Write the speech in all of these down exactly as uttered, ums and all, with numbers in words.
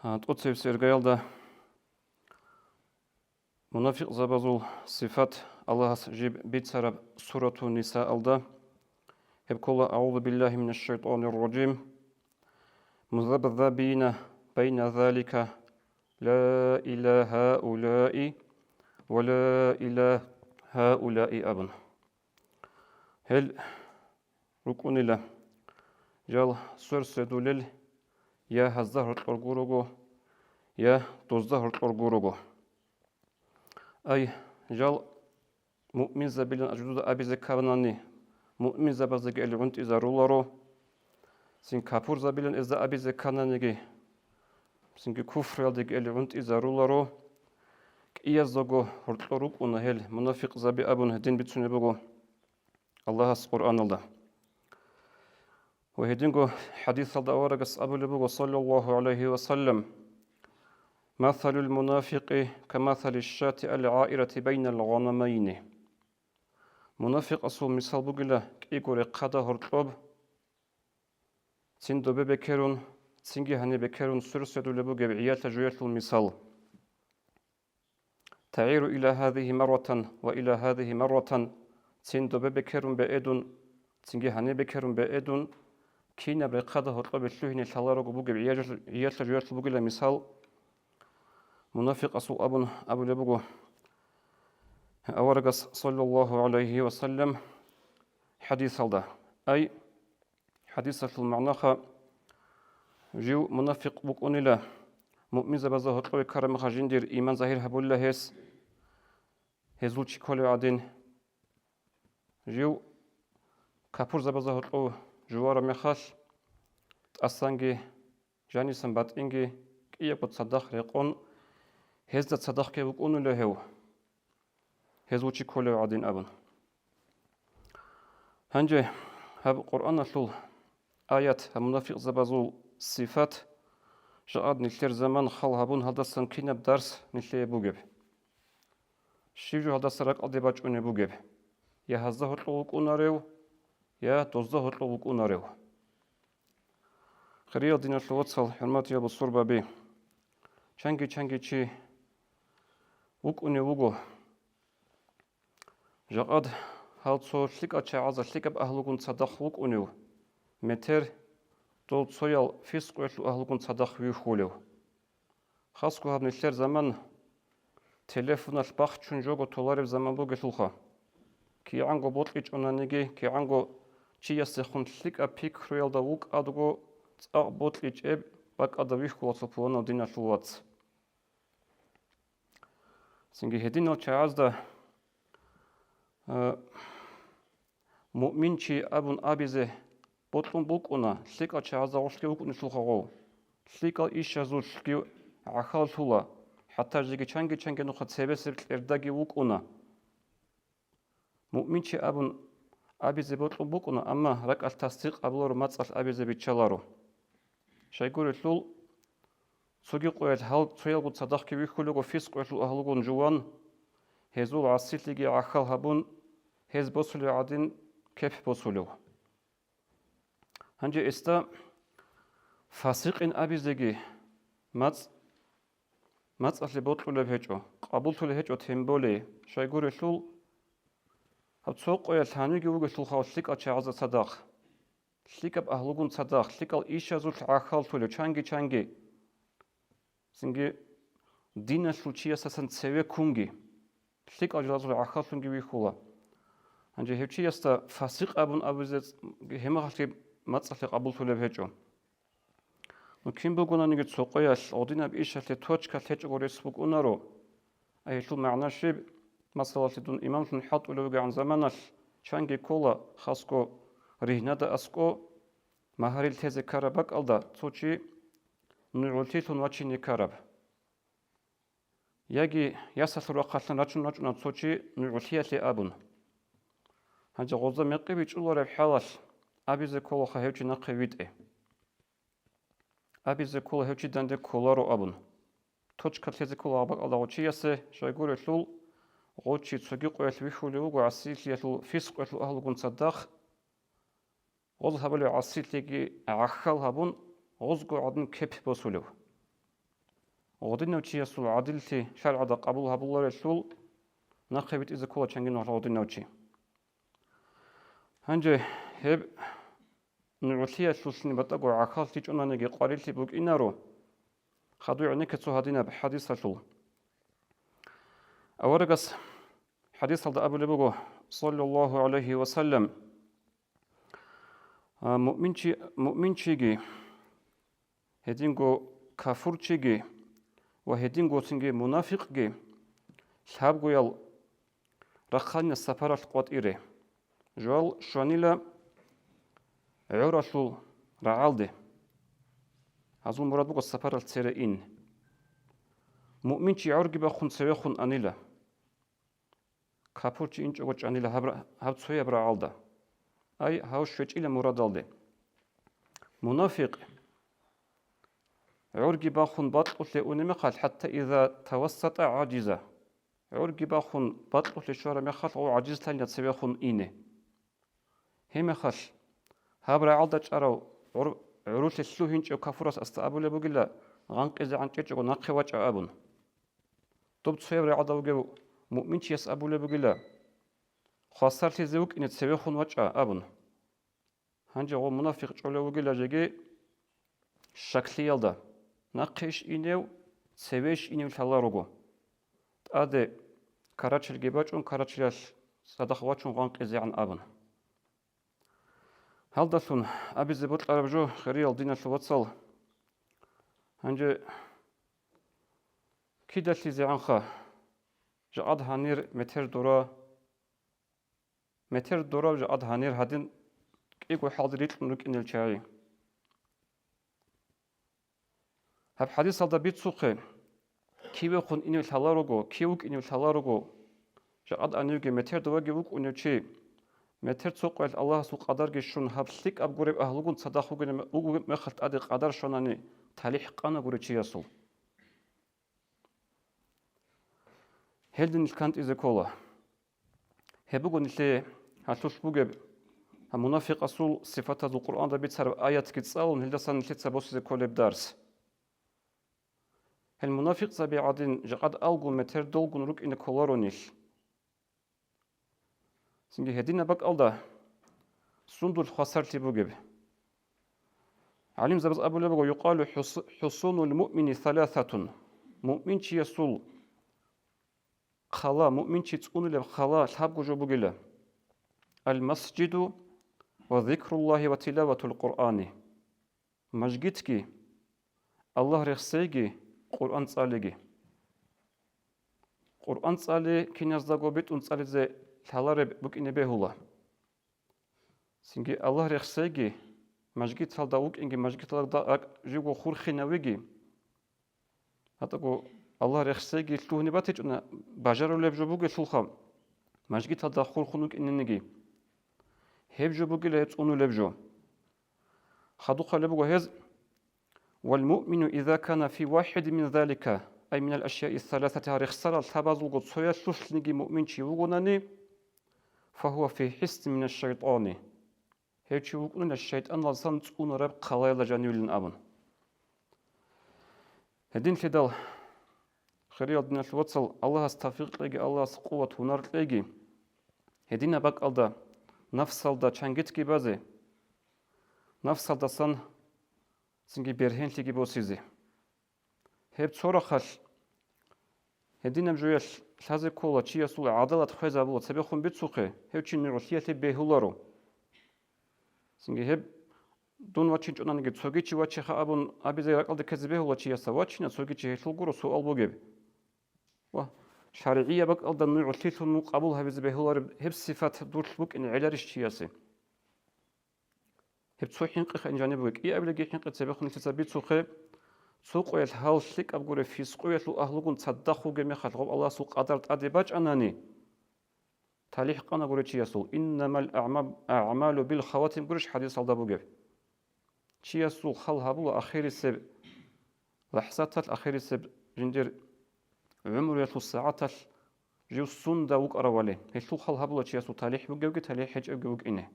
ТӀоцебесеб иргаялда мунафикъзабазул сифат Аллагьас жиб бицараб Сурату Нисаалда, гьеб ккола: «أعوذ بالله من الشيطان الرجيم. مذبذبين بين ذلك لا إلى هؤلاء ولا إلى هؤلاء», – абун. Гьел рукӀунила, жал сверсвердулел, я гьазда гьоркьор гурого, я дозда гьоркьор гурого. Ай, жал муъминзабилан ажудуда абизе кканани, муъминзабаздаги гӀунтӀизаруларо, цин капурзабилан эзда абизе ккананиги, цинги куфруялдаги гӀунтӀизаруларо. КӀияздаго гьоркьор рукӀуна гьел мунафикъзаби абун гьедин бицунеб буго Аллагьас Къуръаналда. Ва гьединго хӀадисалда аварагас абулеб буго, саллаллагьу гӀалайгьи ва саллам: «مثل المنافق كمثل الشاة العائرة بين الغنمين». Мунафикъасул мисал бугила кӀиго рехъада гьоркьоб, цин добе бекерун, цинги гьаниб бекерун сверсвердулеб бугеб гӀиялъа-жуялъул мисал. «تعير إلى هذه مرة وإلى هذه مرة», цин добе бекерун бегьедун, цинги гьаниб бекерун бегьедун, кинаб рехъада гьоркьобе лъугьине лъаларого бугеб гӀиялъа-, гӀиялъа-жуялъул бугила мисал, мунафикъасул абун абулеб буго аварагас, саллаллагьу гӀалайгьи ва саллам, хӀадисалда. Ай, хӀадисалъул магӀнаха: жив мунафикъ вукӀунила, муъминзабазда гьоркьове ккараб мехалъ жиндир иман загьир гьабулила гьес, гьезул чи кколев гӀадин. Жив капурзабазда гьоркьов жувараб мехалъ, тӀасанги жанисан батӀинги кӀиябго цадахъ рекъон, гьезда цадахъги вукӀунила гьев, гьезул чи кколев гӀадин абун. Гьанже гьаб Къуръаналъул аят, гьаб мунафикъзабазул сифат, жакъад нилъер заман хал гьабун гьалдасан кинаб дарс нилъее бугеб? Щиб жо гьалдаса ракӀалде бачӀунеб бугеб? Я гьазда гьоркьов вукӀунарев, я дозда гьоркьов вукӀунарев? Хириял диналъул вацал, хӀурматиял бусурбаби, чанги-чанги чи вукӀунев вуго. Жакъад гьал цо лъикӀал чагӀазда лъикӀаб агьлугун цадахъ вукӀунев, метер дол цоял фискъуялъул агьлугун цадахъ вихьулев. Хасго гьаб нилъер заман телефоналъ бахчун жого толареб заман бугелъулха. КигӀанго бокьичӀонаниги, кигӀанго чиясдехун лъикӀаб пикруялда вукӀадго цӀакъ бокьичӀеб бакӀалда вихьула цо пуланав диналъул вац. Цинги гьединал чагӀазда, а, муъминчи абун абизе бокьун букӀуна, лъикӀал чагӀазда гъорлъги вукӀунелъулха гъов. ЛъикӀал ишазулъги гӀахьаллъула, хӀатта жеги чанги-чанги нухъа цебесеб кьердаги вукӀуна. Муъминчи абун абизе бокьун букӀуна, амма ракӀалъ тасдикъ гьабуларо, мацӀалъ абизе биччаларо. Щайгурелъул, цоги къоялъ гьал цоялгун цадахъги вихьулего фискъуялъул агьлугун жуван, гьезул гӀасилъиги гӀахьал гьабун, гьез босулев гӀадин кеп босулев. Гьанже эсда фасикъин абизеги мацӀ-, мацӀалъе бокьулеб гьечӀо, къабуллъулеб гьечӀо, тем более, щайгурелъул, гьаб цо къоялъ гьанивги вугелъулха лъикӀал чагӀазда цадахъ, лъикӀаб агьлугун цадахъ, лъикӀал ишазулъ гӀахьаллъулев чанги-чанги. Цинги диналъул чиясдасан цеве ккунги, лъикӀал жалазул гӀахьаллъунги вихьула. Гьанже гьев чиясда фасикъ абун абизе ц-, гьеб мехалъги мацӀалъе къабуллъулеб гьечӀо. Ну, кин бугонаниги цо къоялъ гъодинаб ишалъе точкалъ гьечӀого рес букӀунаро. Ай, гьелъул магӀна щиб? Масалалъе, дун имамлъун хӀалтӀулев вугегӀан заманалъ, чанги ккола, хасго ригьнада аскӀо, магьарил тезе ккараб бакӀалда цо чи нугӀлъилъун вачине ккараб. Яги ясалъул рахъалъан рачун рачӀуна цо чи нугӀлъиялъе абун. Гьанже гъозда мекъи бичӀчӀулареб хӀалалъ абизе кколаха гьев чи нахъе витӀе. Абизе ккола гьев чи данде кколаро абун. Точка лъезе ккола гьаб бакӀалда гъочиясе, щайгурелъул, гъочи цоги къоялъ вихьулев вуго гӀасилъиялъул, фискъуялъул агьлугун цадахъ, гъоз гьабулев гӀасилъиги гӀахьал гьабун, гъозго гӀадин кеп босулев. Гъодинав чиясул гӀадиллъи шаргӀалда къабул гьабуларелъул нахъе витӀизе ккола чанги нугӀлъ гъодинав чи. Гьанже гьеб нугӀлъиялъулъни батӀаго гӀахьаллъичӀонаниги къварилъи букӀинаро, хадуй гӀенекке цо гьадинаб хӀадисалъул. Аварагас хӀадисалда абулеб буго, саллаллагьу гӀалайгьи ва саллам, а, муъминчи-, муъминчиги, гьединго кафурчиги ва гьединго цинги мунафикъги лъабгоял рахъанила сапаралъ къватӀире. Жугьал щванила гӀоралъул рагӀалде. Гьазул мурад буго сапаралъ цере ин. Муъминчи гӀорги бахъун цевехун анила. Капурчи инчӀого чӀанила гьаб ра-, гьаб цояб рагӀалда. Ай, гьав щвечӀила мурадалде. Мунафикъ гӀорги бахъун бакьулъе унеб мехалъ, хӀатта иза тавассатӀа гӀажиза. ГӀорги бахъун бакьулъе щвараб мехалъ, гъов гӀажизлъанила цевехун ине. Гьеб мехалъ, гьаб рагӀалда чӀарав гӀур-, гӀурулъе лъугьинчӀев кафурас асда абулеб бугила, гъанкъизе гӀанчӀечӀого нахъе вачӀа абун. Доб цояб рагӀалда вугев муъминчияс абулеб бугила, хвасарлъизе вукӀине цевехун вачӀа абун. Гьанже гъо мунафикъ чӀолев вугила жеги щаклъиялда, нахъе иш инев, цеве иш инев лъала руго. ТӀаде карачелги бачӀун, карачелалъ цадахъ вачун гъанкъизегӀан абун. Гьалдалъун абизе бокьараб жо, хириял диналъул вацал, гьанже кидалъизегӀанха жакъад гьанир метер дора, метер дорав жакъад гьанир гьадин кӀиго хӀалде рикьун рукӀинел чагӀи. Гьаб хӀадисалда бицухъе, кивехун инев лъала руго, кив вукӀинев лъала руго, жакъад гьанивги метер доваги вукӀунев чи, метер цо къоялъ Аллагьасул къадарги щун гьаб лъикӀаб гуреб агьлугун цадахъ вугеб мехалъ тӀаде къадар щванани талихӀ къана гури чиясул. Гьелдинил кантӀизе ккола. Гьеб буго нилъее гьалъулъ бугеб, гьаб мунафикъасул сифатазул Къуръанда бицараб аятги цӀалун, гьелдасан нилъеца босизе кколеб дарс. Гьел мунафикъзаби гӀадин, жакъад алгун метер долгун рукӀине кколаро нилъ. Цинги гьединаб бакӀалда сундул хвасарлъи бугеб? ГӀалимзабаз абулеб буго, юкъалу хӀус-, хӀусунул муъмини саласатун, муъминчиясул хъала, муъминчи цӀунулеб хъала лъабго жо бугила: ал-масжиду ва зикруллагьи ва тилаватул Къуръани. Мажгитги, Аллагь рехсейги, Къуръан цӀалиги. Къуръан цӀали киназдаго битӀун цӀализе лъалареб букӀине бегьула. Цинги Аллагь рехсейги, мажгиталда вукӀинги, мажгиталда ракӀ живго хурхинавиги, гьатӀаго Аллагь рехсейги лъугьине батичӀуна, бажарулеб жо бугелъулха, мажгиталда хурхун вукӀининиги. Гьеб жо бугила гьеб цӀунулеб жо. Хадухъалеб буго гьез: «Вал муъмину иза кана фи вахӀидин мин залика, ай минал ашяи саласати», гьарихсарал лъабазулго цоялъулъниги муъминчи вугонани, «фагьува фи хӀиснин минаш шайтӀани». Гьев чи вукӀунила шайтӀаналдасан цӀунараб хъалаялда жанивилин абун. Гьединлъидал, хириял диналъул вацал, Аллагьас тавфикъ кьеги, Аллагьас къуват-гьунар кьеги, гьединаб бакӀалда нафсалда чангитги базе, нафсалдасан цинги бергьенлъиги босизе. Гьеб цо рахъалъ гьединаб жоялъ лъазе ккола, чиясул гӀадалат хвезабула, цебехун бицухъе, гьев чи нугӀлъиялъе бегьуларо. Цинги гьеб дун вачинчӀонаниги, цоги чи вачеха абун абизе ракӀалде ккезе бегьула чиясда, вачина, цоги чи гьелъул гуро суал бугеб. Ва шаригӀияб бакӀалда нугӀлъилъун мун къабул гьабизе бегьулареб гьеб сифат дулъ букӀин гӀеларищ чиясе? Гьеб цо хӀинкъи хадуб жаниб буго, кӀиабилебги хӀинкъи цебехун нилъеца бицухъе, цо къоялъ гьал лъикӀаб гуреб фискъуялъул агьлугун цадахъ вугеб мехалъ гъоб Аллагьасул къадар тӀаде бачӀанани, талихӀ къана гурев чиясул: «Иннамал аъма-, аъмалу бил хаватим», гурищ хӀадисалда бугеб. Чиясул хал гьабула ахирисеб лахӀзаталъ, ахирисеб жиндир гӀумруялъул сагӀаталъ жив сунда вукӀаравали, гьелъул хал гьабула чиясул талихӀ бугевги, талихӀ гьечӀевги вукӀине.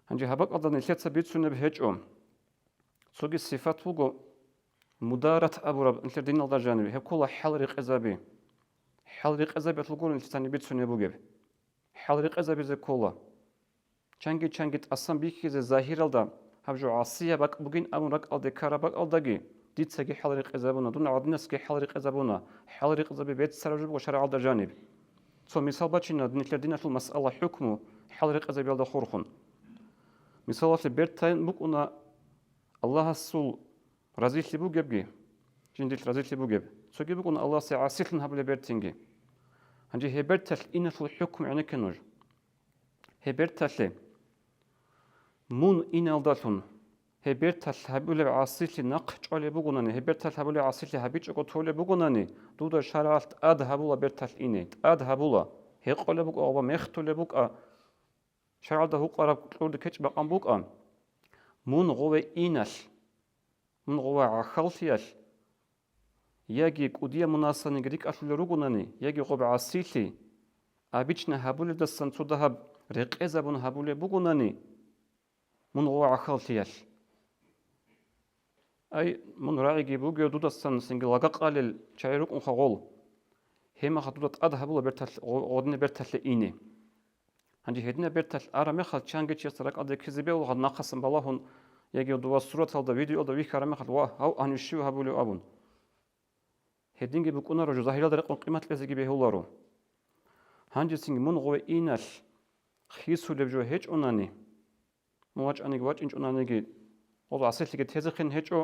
Гьанже гьаб бакӀалда нилъеца бицунеб гьечӀо. Цоги сифат буго, мударат абураб нилъер диналда жаниб, гьеб ккола хӀал-рекъезаби. ХӀал-рекъезабиялъул гуро нилъецани бицунеб бугеб. ХӀал-рекъезабизе ккола. Чанги-чанги тӀасан бихьизе загьиралда, гьаб жо гӀасияб бакӀ бугин абун ракӀалде ккараб бакӀалдаги, дицаги хӀал-рекъезабуна, дун гӀадинасги хӀал-рекъезабуна, хӀал-рекъезаби беццараб жо буго шаргӀалда жаниб. Цо мисал бачина нилъер диналъул масъала хӀукму хӀал-рекъезабиялда хурхун. Мисалалъе, бертайин букӀуна Аллагьасул разилъи бугебги, жиндилъ разилъи бугеб, цоги букӀуна Аллагьасе гӀасилъун гьабулеб бертинги. Гьанже гьеб берталъ иналъул хӀукму гӀенекке нуж. Гьеб берталъе мун иналдалъун, гьеб берталъ гьабулеб гӀасилъи нахъ чӀвалеб бугонани, гьеб берталъ гьабулеб гӀасилъи гьабичӀого толеб бугонани, дуда шаргӀалъ тӀад гьабула берталъ ине, тӀад гьабула, гьекъолеб букӀа ва мехтулеб букӀа, шаргӀалда гьукъараб кьурда кечӀ бакъан букӀа, мун гъове иналъ, мун гъова гӀахьаллъиялъ, яги кӀудияб мунасаниги рикӀкӀалъулел ругонани, яги гъоб гӀасилъи, обычно гьабулебдасан цо дагьаб рекъезабун гьабулеб бугонани, мун гъова гӀахьаллъиялъ. Ай, мун рагӀиги бугев дудасан цинги лага къалел чагӀи рукӀунха гъол. Гьемаха дуда тӀад гьабула берталъ-, гъо-, гъодинаб берталъе ине. Гьанже гьединаб берталъ араб мехалъ чанги чиясда ракӀалде ккезе бегьулаха нахъасан балагьун, яги дова сураталда, видеоялда вихьараб мехалъ, ва, гьав гьанив щив гьабулев абун. Гьединги букӀунаро жо загьиралда рекъон къимат кьезеги бегьуларо. Гьанжецинги мун гъове иналъ хисулеб жо гьечӀонани, мун вачӀаниги вачӀинчӀонаниги, гъоз гӀасилъиги тезехъин гьечӀо,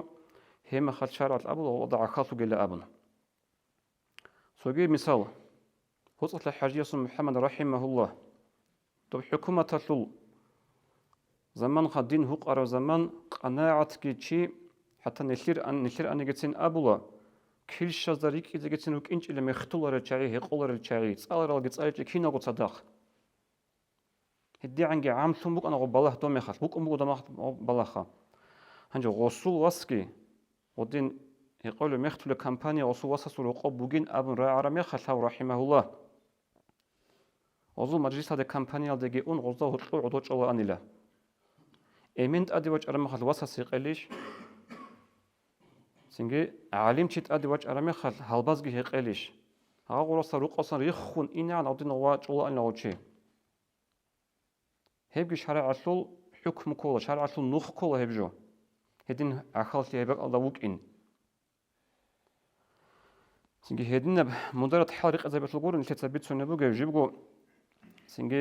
гьеб мехалъ шаргӀалъ абула гъолда гӀахьаллъугила абун. Цоги мисал, ГьоцӀалъа ХӀажиясул МухӀаммад рахӀимагьуллагь, доб хӀукуматалъул заманха дин гьукъараб заман къанагӀатги чи, хӀатта нилъер ан-, нилъер анигицин абула, килщазда рикӀкӀизегицин рукӀинчӀила мехтуларел чагӀи, гьекъоларел чагӀи, цӀаларалги цӀаличӀел киналго цадахъ. ГьедигӀанги гӀамлъун букӀана гъоб балагь доб мехалъ, букӀун буго доб мехалъ гъоб балагьха. Гьанже гъосул васги, гъодин гьекъолев мехтулеб компания гъосул васасул рокъоб бугин абун рагӀараб мехалъ гьав, рахӀимагьуллагь, гъозул мажлисалде, компаниялдеги ун гъозда гьоркьов гӀодов чӀолаанила. Эмен тӀаде вачӀараб мехалъ васас гьекъелищ? Цинги гӀалимчи тӀаде вачӀараб мехалъ гьалбазги гьекъелищ? Гьагъурасда рукъасан риххун инегӀан гъодин гъова чӀолаанила гъов чи. Гьебги шаргӀалъул хӀукму ккола, шаргӀалъул нух ккола гьеб жо. Гьедин гӀахьаллъи гьеб бакӀалда вукӀин. Цинги гьединаб мударат хӀал-рекъезабиялъул гуро нилъеца бицунеб бугеб жибго. Цинги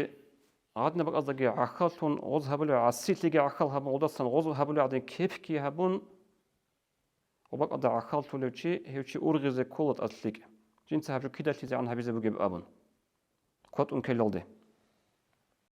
гьадинаб бакӀаздаги гӀахьаллъун, гъоз гьабулеб гӀасилъиги гӀахьал гьабун, гъодасан гъоз гьабулеб гӀадин кепги гьабун, Гъоб бакӀалда гӀахьаллъулев чи, гьев чи ургъизе ккола тӀад лъикӀ, жинца гьаб жо кидалъизегӀан гьабизе бугеб абун, кватӀун ккелалде.